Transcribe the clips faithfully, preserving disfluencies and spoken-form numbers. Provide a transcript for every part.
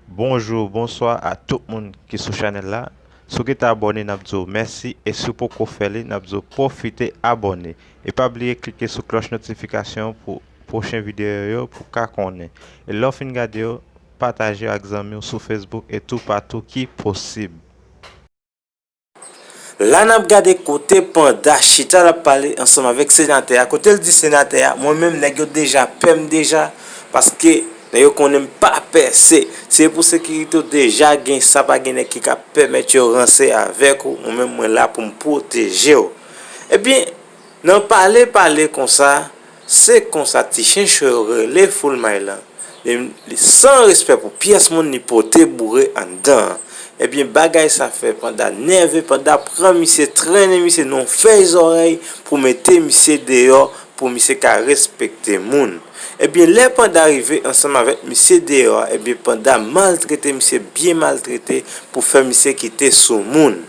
Bonjou, bonswa a tout moun ki sou chanèl la. Si w gentan abòne, n ap di w mèsi, e si w poko fè li, n ap di w pwofite abòne. E pa bliye klike sou klòch notifikasyon pou pwochen videyo yo pou w ka konnen. E lè w fin gade yo, pataje yo ak zanmi w sou Facebook e toupatou ki posib. La n ap gade kote Panda chita l ap pale ansanm avèk senatè a, kote l di senatè a, mwen menm nèg yo deja pè m deja, paske nèg yo konnen m pa pèse. Si se pou sekirite w deja gen, sa pa gen nèg ki ka pèmèt yo ranse avèk ou, mwen menm mwen la pou m pwoteje w. Ebyen, nan pale pale konsa, se konsa ti chen cho yo rele Full Mile lan. Li, li san respè pou pyès moun, li pote boure anndan an. Ebyen, bagay sa fè Panda nève, Panda pran misye, trennen misye nan yon fèy zòrèy pou mete misye deyò, pou misye ka respekte moun. Ebyen, lè Panda rive ansanm avèk misye deyò a, ebyen, Panda maltrete misye, byen maltrete, pou fè misye kite sou moun.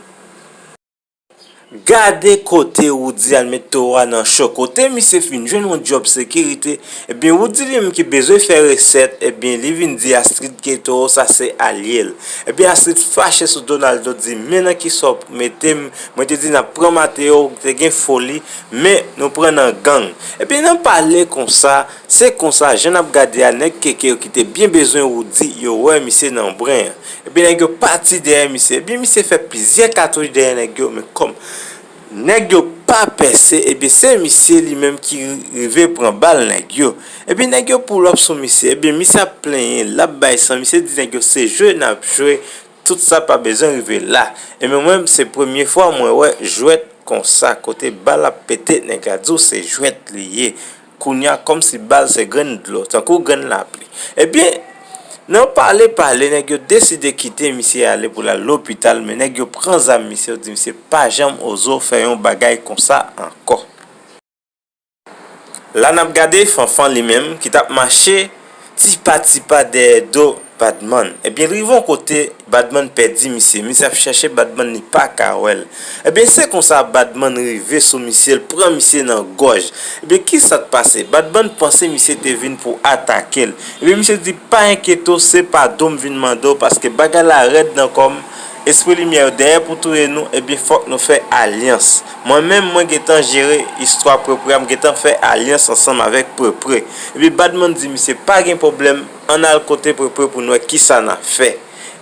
Gade kote Roody al met towo a nan cho. Kote misye fin jwenn yon djòb sekirite, ebyen, Roody li menm ki bezwen fè resèt, ebyen, li vin di Astrid ke towo sa se alye l. Ebyen, Astrid fache sou Donaldo, di, men nan kisa w mete m, mwen te di n ap pran Mateo, te gen foli, men nou pran nan gang. Ebyen, nan pale konsa, se konsa, jan n ap gade a, nèg keke yo ki te byen bezwen Roody, yo wè misye nan bren an. Ebyen, nèg yo pati dèyè misye. Ebyen, misye fè plizyè katouch dèyè nèg yo, men kòm nèg yo pa pèse, ebyen, se misye li menm ki rive pran bal nèg yo. Ebyen, nèg yo pull up sou misye. Ebyen, misye ap plenyen, l ap bay san. Misye di nèg yo se jwe n ap jwe, tout sa pa bezwen rive la. Ebyen, mwen, se premye fwa mwen wè jwèt konsa, kote bal ap pete, nèg la di w se jwèt li ye. Kounye a, kòmsi bal se grenn dlo, tankou grenn lapli. Ebyen, nan pale pale, nèg yo deside kite misye ale pou l al lopital, men nèg yo pran zam misye, yo di misye pa janm ozo fè yon bagay konsa ankò. La n ap gade Fanfan li menm ki t ap mache tipa tipa dèyè do Badman. Ebyen, l rive yon kote, Badman pèdi misye. Misye ap chèche Badman, li pa ka wè l. Ebyen, se konsa Badman rive sou misye, l pran misye nan gòj. Ebyen, kisa k pase? Badman panse misye te vin pou atake l. Ebyen, misye di, pa enkyete w, se padon m vin mande w, paske bagay la rèd nan kò m. Espri limyè yo dèyè pou touye nou, ebyen, fòk nou fè alyans. Mwen menm, mwen gentan jere istwa Prepre a, m gentan fè alyans ansanm avèk Prepre. Ebyen, Badman di misye, pa gen pwoblèm, ann al kote Prepre pou n wè kisa n ap fè.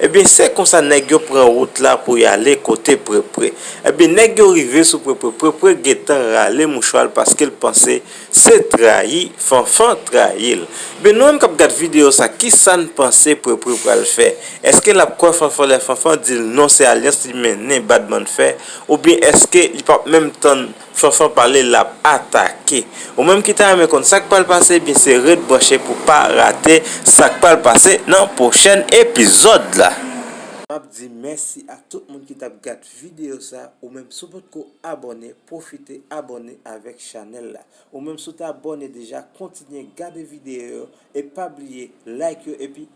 Ebyen, se konsa nèg yo pran wout la pou y ale kote Prepre. Ebyen, nèg yo rive sou Prepre, Prepre gentan rale mouchwa l paske l panse se trayi, Fanfan trayi l. Ebyen, nou menm k ap gad videyo sa, kisa n panse Prepre pral fè? Èske l ap kwè Fanfan lè Fanfan di l non, se alyans li mennen Badman fè? Oubyen èske li p ap menm tann Fanfan pale, l ap atake? Ou menm ki ta renmen konn sa k pral pase, ebyen se ret branche pou pa rate sa k pral pase nan pwochèn epizòd la. M ap di mèsi a tout moun ki t ap gad videyo sa. Ou menm si w potko abòne, pwofite abòne avèk chanèl la. Ou menm si w te abòne deja, kontinye gade videyo yo e pa bliye like yo epi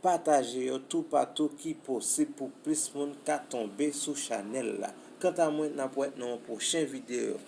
pataje yo toupatou ki posib pou plis moun ka tonbe sou chanèl la. Kanta mwen, n ap wè nan yon pwochen videyo.